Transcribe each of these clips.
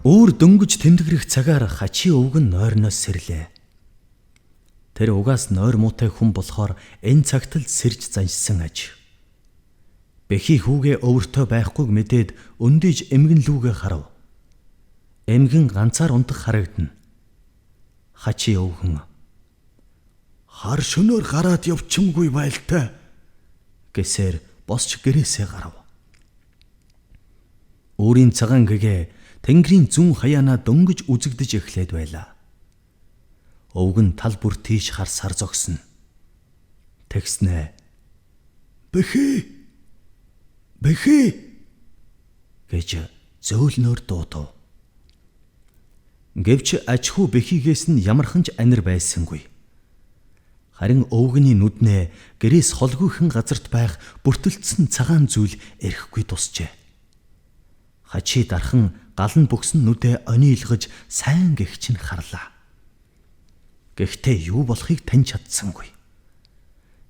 Үүр дөнгөж тэмдгэрэх цагаар хачи өвгөн нойрноос сэрлээ. Тэр угаас нойр муутай хүн болохоор энэ цагт л сэрж заншсан аж. Бэхий хүүгээ өвөртөө байхгүйг мэдээд өндийж эмгэн лүүгээ харав. Эмгэн ганцаар унтах харагдана. Хачи өвгөн хар шөнөөр гараад явчихгүй байлтай гэсээр босч гэрээсээ гарав. Өөрийн цагаан гэгээ Тэнгэрийн зүүн хаяанаа дөнгөж үзэгдэж эхлээд байлаа. Өвгөн тал бүр тийш харсаар зогсно. Тэгснэ. Бэхи! Бэхи! гэж зөөлнөөр дуудав. Гэвч аж хүү бэхигээс нь ямархан ч анир байсангүй. Харин өвгөний нүднээ гэрээс холгүйхэн газарт байх бүртэлцсэн цагаан зүйл эрэхгүй тусчээ. Хачи дархан гал нь бөгсөн нүдээ онийлгож сайн гэгч нь харлаа. Гэхдээ юу болохыг таньж чадсангүй.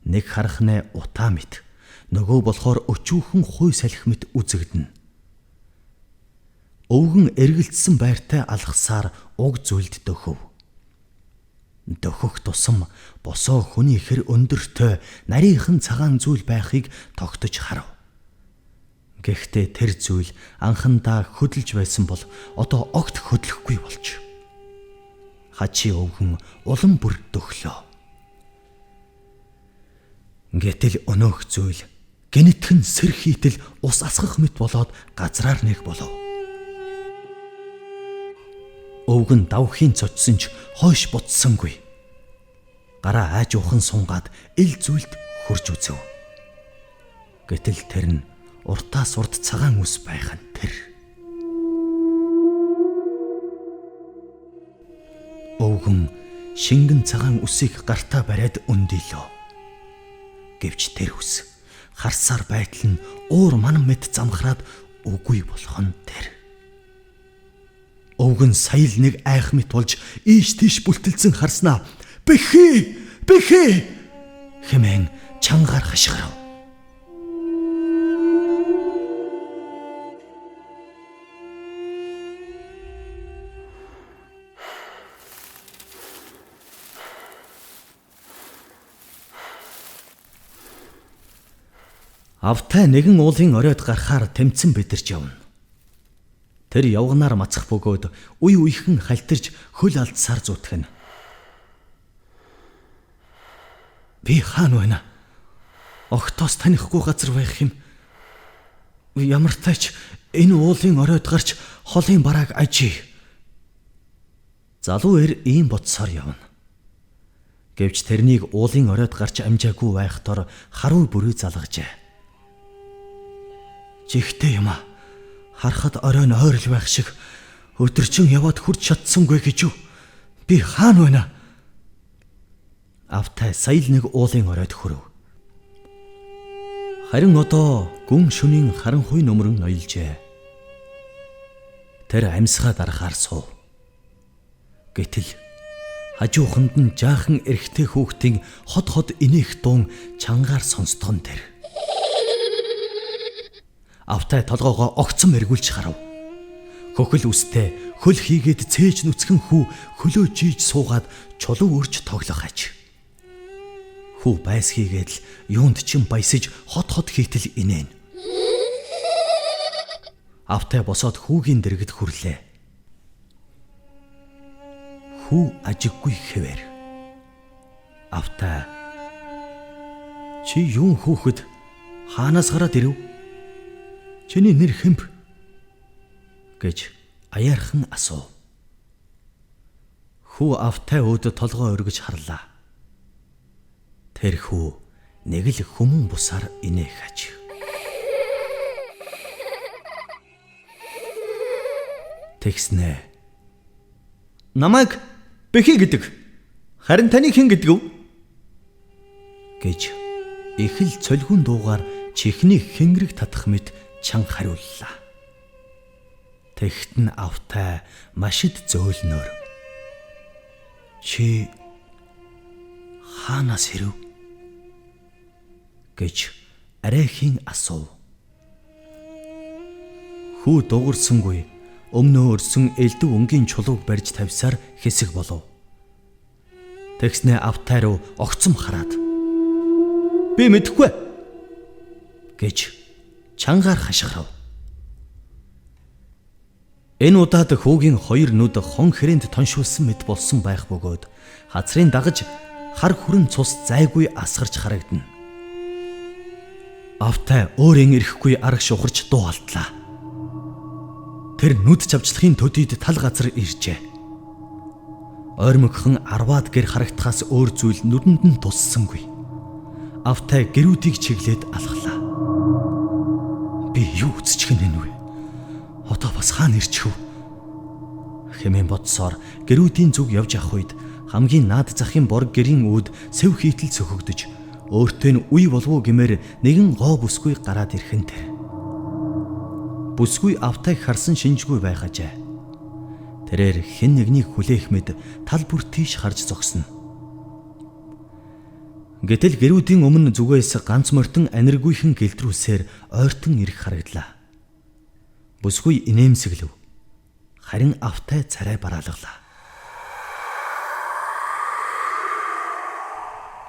Нэг харахнаа утаа мэт, нөгөө болохоор өчүүхэн хуй салхи мэт үзэгдэнэ. Өвгөн эргэлдсэн байртай алхасаар уг зүйлд дөхөв. Дөхөх тусам босоо хүний хэр өндөртэй нарийнхан цагаан зүйл байхыг тогтож харав. Гэхдээ тэр зүйл анхандаа хөдөлж байсан бол одоо огт хөдлөхгүй болж. Хачи өвгөн улам бүр дөхлөө. Гэтэл өнөөх зүйл гинэтхэн сэр хийтэл ус асгах мэт болоод газраар нэг болов. Өвгөн давхийн цочсон ч хойш буцсангүй. Гараа аажуухан сунгаад ил зүйлд хурж үзэв. Гэтэл тэр нь уртаас урд цагаан үс байх нь тэр. Өвгөн шингэн цагаан үсийг гартаа бариад өндийлөө. Гэвч тэр үс харсаар байтал нь уур манан мэт замхраад үгүй болох нь тэр. Өвгөн сая л нэг айх мэт болж ийш тийш бүлтэлзэн харснаа "Бэхи! Бэхи!" хэмээн чангаар хашгирав. Автай нэгэн уулын оройд гарахаар тэмцэн бидэрч явна. Тэр явганаар мацах бөгөөд үе үехэн халтирч хөл алдсаар зүтгэнэ. Би хаана байна? Огтоос танихгүй газар байх юм. Ямар тач энэ уулын оройд гарч холын барааг ажий. Залуу эр ийм бодсоор явна. Гэвч тэрнийг уулын оройд гарч амжаагүй байх тор харуу бүрээ залгажээ. Жигтэй юм аа. Харахад орой нь ойрл байх шиг өдөржин яваад хүрч чадсангүй гэж юу? Би хаана байна? Автай сая л нэг уулын оройд хүрв. Харин одоо гүн шөнийн харанхуй нөмрөн ноёлжээ. Тэр амьсгаа дарахаар суув. Гэтэл хажууханд нь жаахан эрэгтэй хүүхдийн хот хот инээх дуун чангаар сонсдох нь тэр. Автай толгоогоо огцом эргүүлж харав. Хөхөл үстэй хөл хийгээд цээж нүцгэн хүү хөлөө жийж суугаад чулуу өрж тоглох аж. Хүү байс хийгээд л юунд чин баясаж хот хот хийтэл инээн. Автай босоод хүүгийн дэргэд хүрлээ. Хүү ажиггүй хэвээр. Автай чи юун хүүхэд хаанаас гараад ирэв? Чиний нэр хэмб гэж аяархан асуув. Хүү автай өөд толгой өргөж харлаа. Тэр хүү нэг л хүмүүн бусаар инээх аж. Тэгснэ. Намайг Бэхи гэдэг. Харин таны хэн гэдэг вэ? Гэж их л цолгүн дуугаар чихний хэнгэрэг татах мэт чанга хариуллаа. Тэгт нь автай машид зөөлнөр. Чи хаанаас ирэв? Гэж арайхийн асуув. Хүү дуурсангүй Өмнөө өрсөн элдв өнгийн чулууг барьж тавьсаар хэсэг болов. Тэгснээ Автай руу огцом хараад "Би мэдэхгүй" гэж чангаар хашгирав. Энэ удаад хүүгийн хоёр нүд хон хэрээнд тоншуулсан мэт болсон байх бөгөөд хазрын дагаж хар хүрэн цус зайгүй асгарч харагдана. Автай өөрийн ирэхгүй арагш ухарч дуу алдлаа. Тэр нүд чавчлахын төдийд тал газар иржээ. Ойрмогхон арваад гэр харагдахаас өөр зүйл нүдэнд нь туссангүй. Автай гэрүүдийг чиглээд алхлаа. Би юу үзчих нь вэ? Одоо бас хаана ирчих вэ? Хэмээн бодсоор гэрүүдийн зүг явж явах үед хамгийн наад захын бор гэрийн үүд сэв хийтэл цөхөгдөж өөртөө нь үе болов уу гэмээр нэгэн гоо бүсгүй гараад ирэх нь тэр. Бүсгүй Автайг харсан шинжгүй байх ажээ. Тэрээр хэн нэгнийг хүлээх мэд тал бүр тийш харж зогсно. Гэтэл гэрүүдийн өмнө зүгээс ганц мортон аниргүйхэн гэлдрүүлсээр ойртон ирэх харагдлаа. Бүсгүй инээмсэглэв. Харин Автай царай бараалгалаа.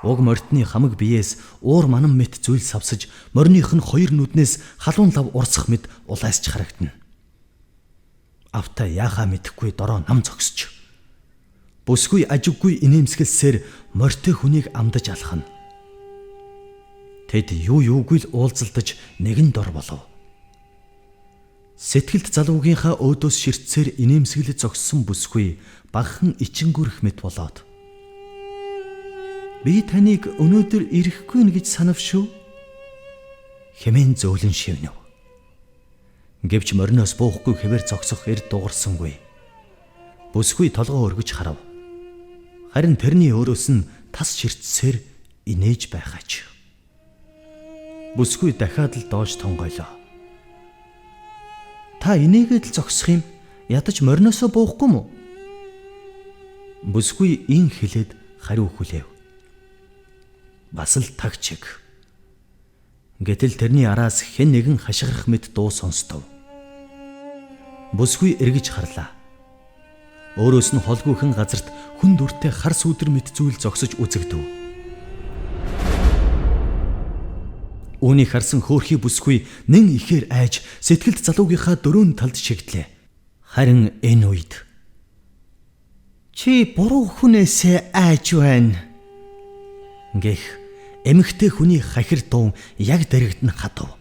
Уг мортны хамаг биеэс уур манан мэт зүйл савсаж морных нь хоёр нүднээс халуун лав урсах мэт улайсч харагдана. Автай яахаа мэдэхгүй дороо нам зогсож. Бүсгүй ажиггүй инээмсэглсээр морьтой хүнийг амдаж алхана. Тэд юу юугүй л уулзалдаж нэгэн дор болов. Сэтгэлд залуугийнхаа өөдөөс ширтсээр инээмсэглэж зогссон бүсгүй багахан ичингүрх мэт болоод "Би таныг өнөөдөр ирэхгүй нь гэж санав шүү" хэмээн зөөлөн шивнэв. Гэвч мориноос буухгүй хэвээр зогсох эрд дугарсангүй. Бүсгүй толгоо өргөж харав. Харин тэрний өөрөөс нь тас ширтсээр инээж байхаач. Бүсгүй дахиад л доош тонгойлоо. Та инээгээд л зогсох юм, ядаж мориноосоо буухгүй мүү? Бүсгүй ин хэлээд хариу хүлээв. Бас л тагчиг. Гэтэл тэрний араас хэн нэгэн хашгирах мэт дуу сонстов. Бүсгүй эргэж харлаа. Өөрөөс нь холгүйхэн газарт хүн дүртэй хар сүүдэр мэт зүйл зогсож үзэгдэв. Үүнийг харсан хөөрхий бүсгүй нэн ихээр айж сэтгэлд залуугийнхаа дөрөөн талд шигдлээ. Харин энэ үед "Чи буруу хүнээсээ айж байна" гэх эмэгтэй хүний хахир дуун яг дэрэгд нь хатав.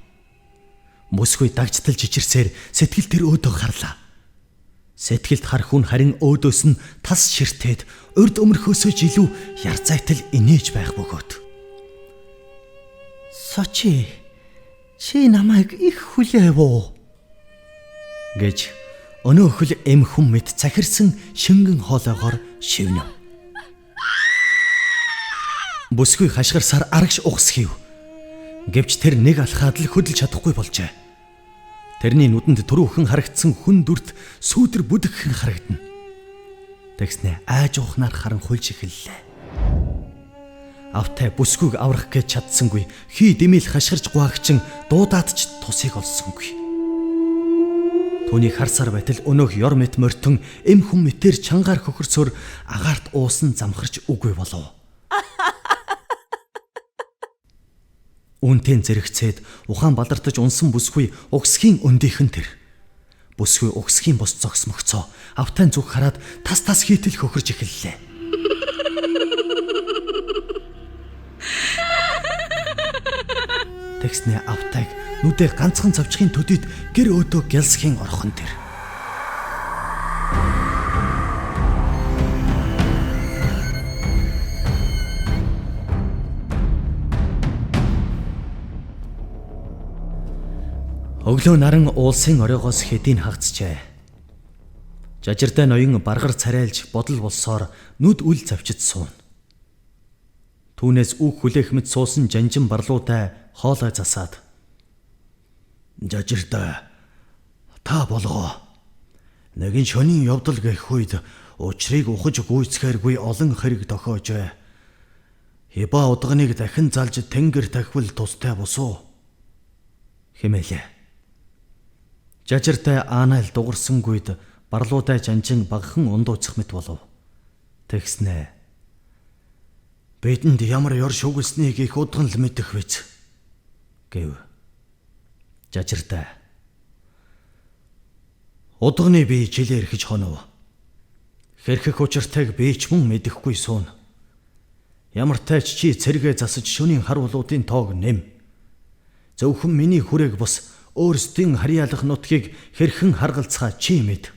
Бүсгүй дагжтал жижирсээр сэтгэл тэр өөдөө харлаа. Сэтгэлд хар хүн харин өөдөөс нь тас ширтээд урд өмнөхөөсөө ч илүү ярцайтал инээж байх бөгөөд "Сочи, чи намайг их хүлээв үү?" гэж өнөөхөл эм хүн мэт цахирсан шингэн хоолойгоор шивнэв. Бүсгүй хашгирсаар арагш ухсхийв. Гэвч тэр нэг алхаад л хөдөлж чадахгүй болжээ. Тэрний нүдэнд түрүүхэн харагдсан хүн дүрт сүүдэр бүдэгхэн харагдана. Тэгснэ айж ухнаар харанхуйлж эхэллээ. Автай бүсгүйг аврах гэж чадсангүй. Хий дэмэл хашгирч гуагчин дуудаад ч тусыг олсонгүй. Түүнийг харсаар байтал өнөөх ёр мэт мортон эм хүн мэтэр чангаар хөхөрсөөр агаарт уусан замхарч үгүй болов. Үүнтэй зэрэгцээд ухаан балартаж унсан бүсгүй угсхийн өндийнхэн тэр. Бүсгүй угсхийн бус зогсмогцоо автайн зүг хараад тас тас хийтэл хөхөрж эхэллээ. Тэгснээ автайг нүдээ ганцхан цавчхын төдийд гэр өөдөө гялсхийн орхон тэр. Өглөө наран уулсын оройгоос хэдийн хагацжээ. Жажиртай ноён баргар царайлж бодол болсоор нүд үл завчид сууна. Түүнээс үг хүлээх мэт суусан жанжин барлуутай хоолой засаад "Жажиртай, та болгоо. Нэгэн шөнийн явдал гэх үед учрыг ухаж гүйцэхээргүй олон хэрэг тохиожээ. Хиба удганыг дахин залж тэнгэр тахвал тустай босуу" хэмээлээ. Жажиртай аанайл дугарсангүйд барлуутай жанжин багахан ундууцах мэт болов. Тэгснэ. Бидэнд ямар ёр шүглснийг их удган л мэдэх биз гэв. Жажиртай. Удганы би жилээр хэж хонов. Хэрхэх учиртайг би ч мөн мэдэхгүй суун. Ямар тач чи цэргээ засаж шөнийн харуулуудын тоог нэм. Зөвхөн миний хүрээг бус өөрсдийн харьяалах нутгийг хэрхэн харгалцгаа чи мэд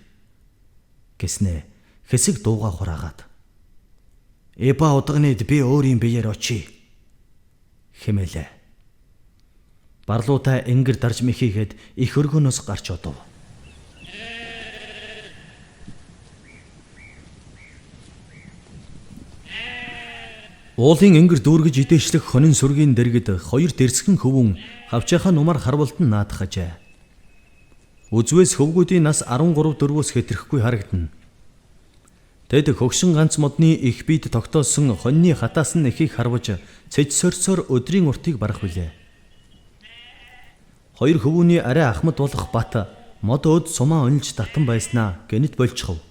гэснэ хэсэг дууга хураагаад. Эба удганид би өөрийн биеэр очие хэмээлээ. Барлуутай энгэр дарж мэхийхэд их өргөнөөс гарч одов. Уулын энгэр дүүргэж идээшлэх хонин сүргийн дэргэд хоёр дэрсгэн хөвүүн хавчийнхаа нумар харвалдан наадах ажээ. Үзвээс хөвгүүдийн нас 13 4-өөс хэтрэхгүй харагдана. Тэд хөгшин ганц модны их биед тогтоосон хоньны хатаасан эхийг харваж цэж сорьсоор өдрийн уртыг барах билээ. Хоёр хөвүүний арай ахмад болох Бат мод өөд сумаа унилж татан байснаа гэнэт болчихов.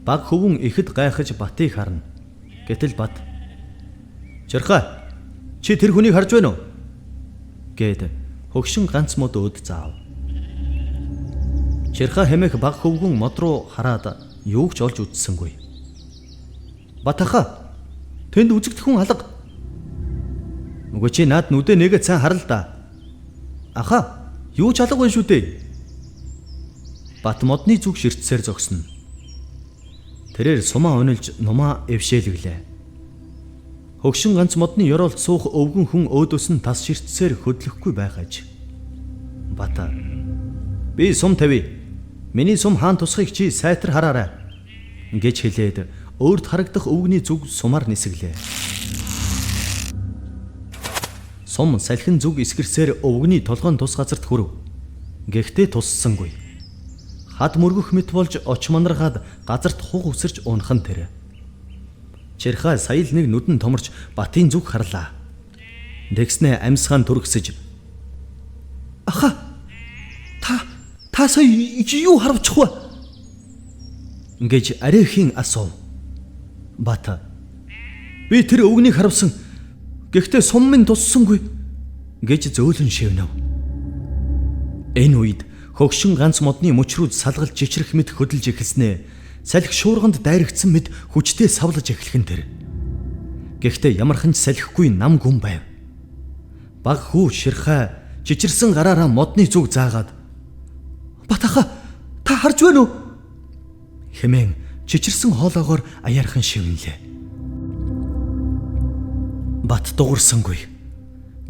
Баг хөвүүн ихэд гайхаж Батыг харна. Гэтэл Бат "Чирхаа, чи тэр хүнийг харж байна уу?" гэд хөгшин ганц мод өөд заав. Чирхаа хэмээх баг хөвгүн мод руу хараад юу ч олж үзсэнгүй. "Батаха, тэнд үзэгдэх хүн алга. Үгүй чи над нүдэ нэгэ цаан харал да. Аха, юу ч алга байна шүү дээ." Бат модны зүг ширтсээр зогсно. Тэрээр сумаа унилж нумаа эвшээлгэлээ. Хөгшин ганц модны ёроолд суух өвгөн хүн өөдөөс нь тас ширтсээр хөдлөхгүй байх аж. Бата "Би сум тавь. Миний сум хаан тусахыг чи сайтар хараарай" гэж хэлээд өөрт харагдах өвгөний зүг сумаар нисгэлээ. Сум салхин зүг эсгэрсээр өвгөний толгойн тус газарт хүрв. Гэхдээ туссангүй. Хад мөргөх мэт болж оч манаргаад газарт хуг үсэрч унах нь тэр. Чирхаа сая л нэг нүдэн томорч Батын зүг харлаа. Тэгснэ амьсгаан түргсэж "Аха, та сая юу харавчих вэ?" гэж арайхийн асуув. Бат "Би тэр өвгнийг харавсан. Гэхдээ сум минь туссангүй" гэж зөөлөн шивнэв. Энэ үед хөгшин ганц модны мөчрүүд салгалж чичрэх мэт хөдөлж эхэлснээ салхи шуурганд дайрагдсан мэт хүчтэй савлаж эхлэх нь тэр. Гэхдээ ямархан ч салхигүй нам гүн байв. Баг хүү ширхай чичирсэн гараараа модны зүг заагаад "Батаха, та харж байна уу?" хэмээн чичирсэн хоолоогоор аяархан шивнэлээ. Бат дуурсангүй.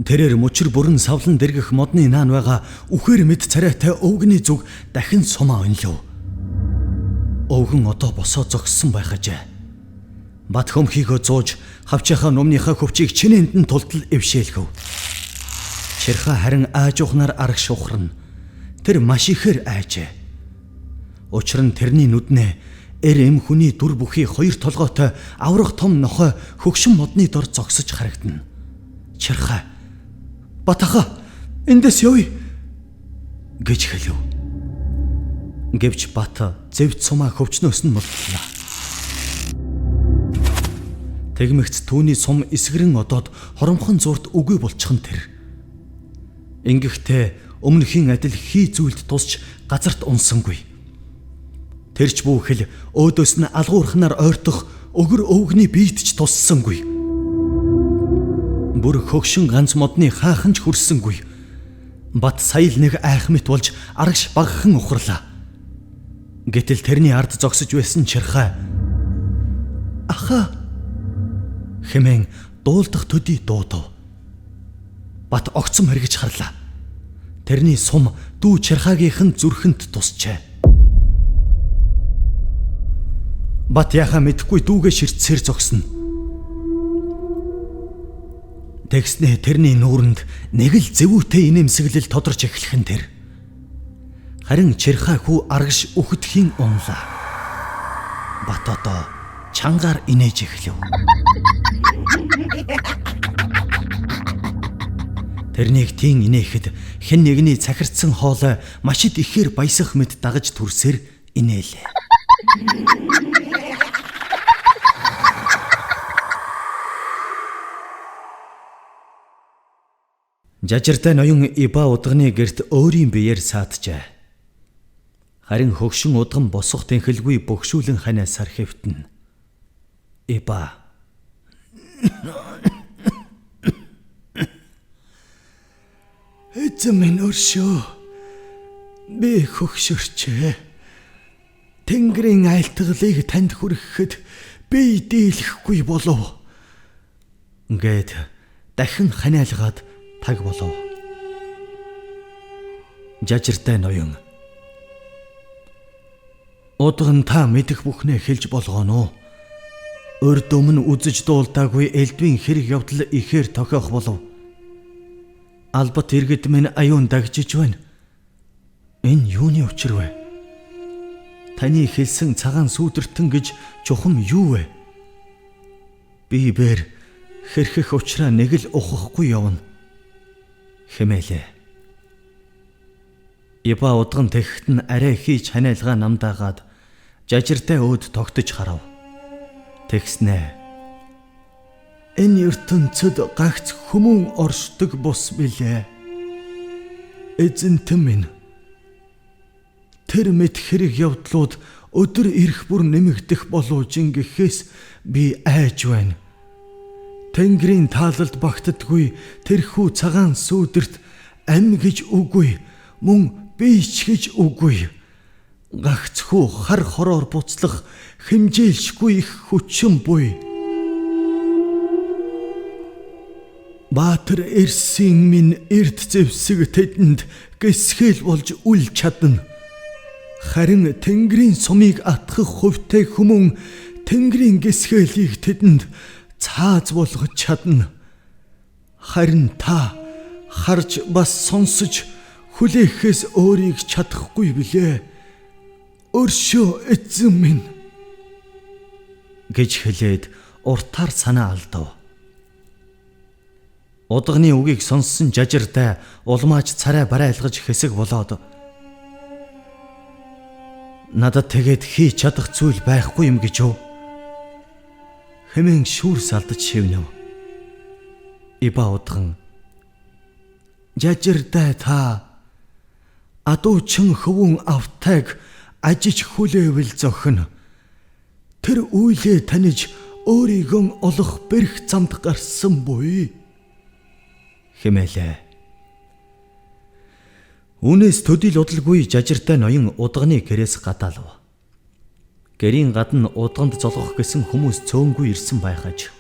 Тэрээр мөчр бүрэн савлан дэргэх модны наан байгаа үхээр мэд царайтай өвгөний зүг дахин сумаа унилав. Өвгөн одоо босоо зогссон байх ажээ. Бат хөмхийгөө зууж хавчийнхаа нумныхаа хөвчийг чинээнд нь тултал эвшээлгэв. Чирхаа харин аажуухнаар арагш ухарна. Тэр маш ихээр айжээ. Учир нь тэрний нүднээ эр эм хүний дүр бүхий хоёр толгойтой аврах том нохой хөгшин модны дор зогсож харагдана. Чирхаа "Батаха, эндээс явъя" гэж хэлв. Гэвч Бат зэвт сумаа хөвчнөөс нь мултлаа. Тэгмэгц түүний сум эсгэрэн одоод хоромхон зуурт үгүй болчихсон тэр. Ингэхдээ өмнөхийн адил хий зүйлд тусч газарт унсангүй. Тэрч бүхэл өөдөөс нь алгуурхнаар ойртох өгөр өвгний биет ч туссангүй. Бүр хөгшин ганц модны хаахан ч хүрсэнгүй. Бат сая л нэг айх мэт болж арагш багахан ухарлаа. Гэтэл тэрний ард зогсож байсан чирхай "Аха" хэмээн дуулдах төдий дуудав. Бат огцом хэргэж харлаа. Тэрний сум дүү чирхаагийнх нь зүрхэнд тусчээ. Бат яхаа мэдэхгүй дүүгээ ширтсээр зогсно. Тэгснээ тэрний нүүрэнд нэг л зэвүүтэй инээмсэглэл тодорч эхлэх нь тэр. Харин чирхаа хүү аргаш үхэдхийн унлаа. Бат одоо чангаар инээж эхлэв. Тэрнийг тийм инээхэд Хэн нэгний цахирцсан хоолой машид ихээр баясах мэт дагаж төрсөөр инээлээ. Жажиртай ноён Иба удганы гэрт өөрийн биеэр сааджээ. Харин хөгшин удган босох тэнхэлгүй бөгшүүлэн ханиасаар хэвтэнэ. Иба Эзэн минь өршөө. Би хөгшөрчээ. Тэнгэрийн айлтгалыг танд хүрэхэд би дийлэхгүй болов. Ингээд дахин ханиалгаад таг болов. Жажиртай ноён. Удган та мэдэх бүхнээ хэлж болгооно уу? Урд өмнө үзэж дуулдаагүй элдвийн хэрэг явдал ихээр тохиох болов. Албат иргэд минь аюун дагжиж байна. Энэ юуны учир вэ? Таны хэлсэн цагаан сүүдэртэн гэж чухам юу вэ? Би бэр хэрхэх учраа нэг л ухахгүй явна хэмээлээ. Иба удган тэгэхэд нь арай хийж ханиалгаа намдаагаад жажиртай өөд тогтож харав. Тэгснэ. Энэ ертөнцид гагц хүмүүн оршдог бус билээ. Эзэнтэн минь тэр мэт хэрэг явдлууд өдөр ирэх бүр нэмэгдэх болов гэхээс би айж байна. Тэнгэрийн таалалд багтдаггүй тэрхүү цагаан сүүдэрт ам гэж үгүй, мөн бийч гэж үгүй. Гагцхүү хар хороор буцлах хэмжээлшгүй их хүчин буй. Баатар эрсийн минь эрд зэвсэг тэдэнд гисгэл болж үл чадна. Харин Тэнгэрийн сумыг атгах хувьтай хүмүүн Тэнгэрийн гисгэлийг тэдэнд цааз болгож чадна. Харин та харж бас сонсож хүлээхээс өөрийг чадахгүй билээ. Өршөө эзэн минь гэж хэлээд уртаар санаа алдав. Удганы үгийг сонссон жажиртай улмаач царай барайлгаж хэсэг болоод надад тэгээд хийж чадах зүйл байхгүй юм гэж юу? Хэмээн шүүр салдаж шивнэв. Иба удган жажиртай та адуучин хөвөн автайг ажиж хүлээвэл зохино. Тэр үйлээ таних өөрийгөө олох бэрх замд гарсан буй хэмээлээ. Үүнээс төдийл удалгүй жажиртай ноён удганы гэрээс гадаалав. Гэрийн гадна удганд золгох гэсэн хүмүүс цөөнгүй ирсэн байхаж.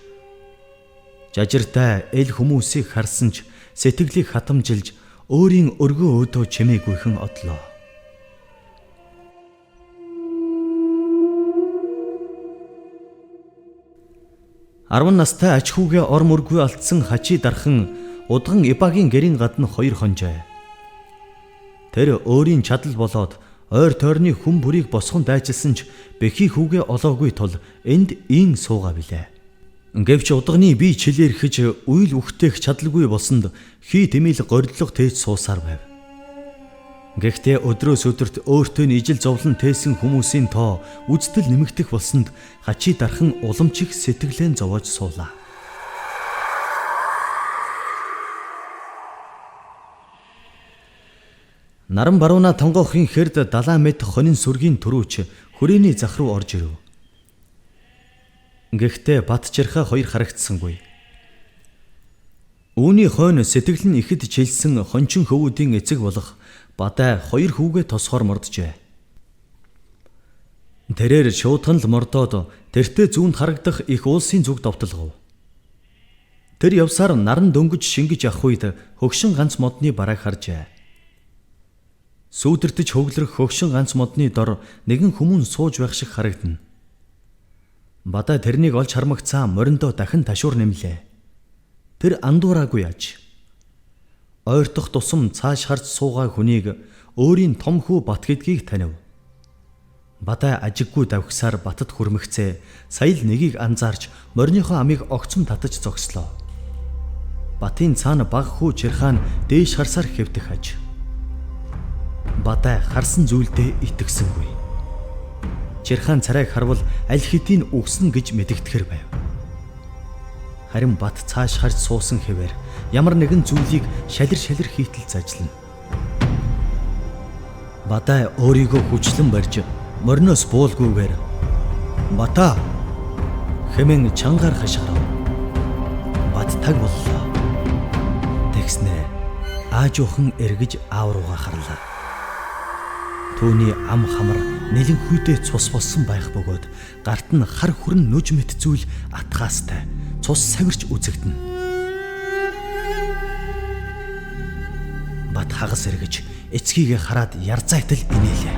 Жажиртай эл хүмүүсийг харсан ч сэтгэлийг хатамжилж өөрийн өргөө өөдөө чимээгүйхэн одлоо. Арван настай ач хүүгээ ор мөргүй алдсан хачи дархан удган Ибагийн гэрийн гадна хоёр хонжээ. Тэр өөрийн чадал болоод ойр тойрны хүн бүрийг босгон дайчилсан ч бэхий хүүгээ олоогүй тул энд ийн суугаа билээ. Гэвч удганы бие чилээрхэж үйл үхтээх чадалгүй болсонд хий тэмээл горилго тээж суусаар байв. Гэхдээ өдрөөс өдөрт өөртөө нь ижил зовлон тээсэн хүмүүсийн тоо үздэл нэмэгдэх болсонд хачи дархан уламж их сэтгэлээ зовоож суулаа. Наран барууна тонгоохын хэрд далайн мэт хонин сүргийн төрүүч хүрээний зах руу орж ирэв. Гэхдээ Батчирхаа хоёр харагдсангүй. Үүний хойно сэтгэл нь ихэд чилсэн хончин хөвүүдийн эцэг болох Бадай хоёр хүүгээ тосгоор морджээ. Тэрээр шуудхан л мордоод тэртээ зүүнд харагдах их уулсын зүг довтолгов. Тэр явсаар наран дөнгөж шингэж явах үед хөгшин ганц модны барааг харжээ. Сүүдэртэж хөглөрөх хөгшин ганц модны дор нэгэн хүмүүн сууж байх шиг харагдана. Бадай тэрнийг олж хармагцаа мориндоо дахин ташуур нэмлээ. Тэр андуураагүй аж. Ойртох тусам цааш харж суугаа хүнийг өөрийн том хүү Бат гэдгийг танив. Бадай ажиггүй давхисаар Батад хүрмэгцээ сая л нэгийг анзаарч мориныхоо амийг огцом татаж зогслоо. Батын цаана баг хүү Чирхаан дээш харсаар хэвтэх аж. Бадай харсан зүйлдээ итгэсэнгүй. Чирхаан царайг харвал аль хэдийн үгсэн гэж мэдэгдэхэр байв. Харин Бат цааш харж суусан хэвээр ямар нэгэн зүйлийг шалир шалир хийтэл зажлана. Бадай өөрийгөө хүчлэн барьж мориноос буулгүйгээр "Бата" хэмээн чангаар хашгирав. Бат таг боллоо. Тэгснэ аажуухан эргэж аав руугаа харлаа. Түүний ам хамар нэлэн хүйдээ цус болсон байх бөгөөд гарт нь хар хүрэн нүж мэт зүйл атхаастай цус савирч үзэгдэнэ. Бат хагас эргэж эцгийгээ хараад ярзайтал инээлээ.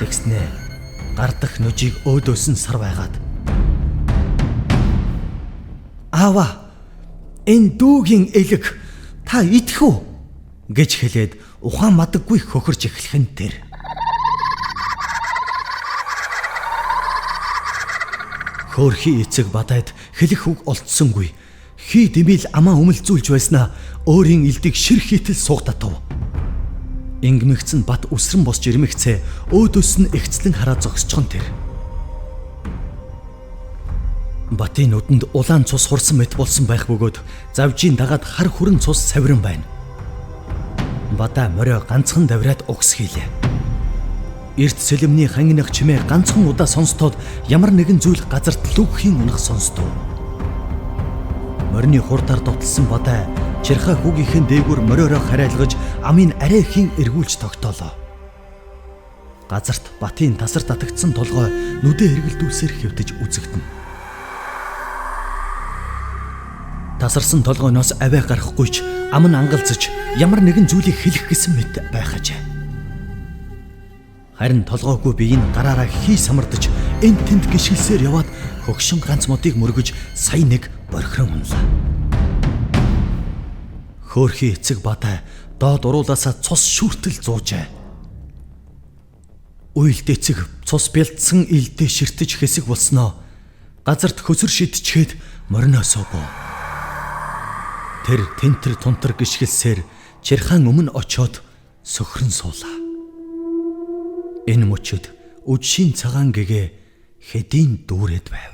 Тэгснэ гар дах нүжийг өөдөөс нь сар байгаад "Аава, энэ дүүгийн элэг та идэх үү?" гэж хэлээд ухаан мадаггүй хөхөрч эхлэх нь тэр. Хөөрхий эцэг Бадайд хэлэх үг олдсонгүй. Хий дэмил амаа өмөлзүүлж байснаа өөрийн элдийг шир хийтэл суугдатав. Ингмэгцэн Бат үсрэн босч ирмэгцээ өөдөөс нь эгцлэн хараа зогсчихон тэр. Батын нүдэнд улаан цус хурсан мэт болсон байх бөгөөд завжийн дагаад хар хүрэн цус савиран байна. Бадаа морио ганцхан давраад угс хийлээ. Эрт сэлэмний хангинах чимээ ганцхан удаа сонстоод ямар нэгэн зүйл газарт лүгхийн унах сонстов. Морины хурдаар дуталсан Бадай Чирхаа хүүгийнхэн дээгүүр мориороо харайлгаж амын арай хийн эргүүлж тогтоолоо. Газарт Батын тасар татагдсан толгой нүдэ эргэлдүүлсээр хэвтэж үзэгдэнэ. Тасарсан толгойноос авиа гарахгүй ч ам нь ангалзаж ямар нэгэн зүйлийг хэлэх гэсэн мэт байх ажээ. Харин толгойгүй бие нь гараараа хий самардаж эн тэнд гიშгэлсээр яваад хөгшин ганц модыг мөргөж сая нэг борхирон унлаа. Хөөрхий эцэг Бадай доод уруулаасаа цус шүртэл зуужээ. Уйлд эцэг цус бэлдсэн илдээ ширтэж хэсэг болсноо газарт хөсөр шидчихэд мориноосоо буу. Тэр тэнтэр тунтар гიშгэлсээр Чирхаан өмнө очиод сөхрөн суулаа. Энэ мөчөд үдшийн цагаан гэгээ хэдийн дүүрээд байв.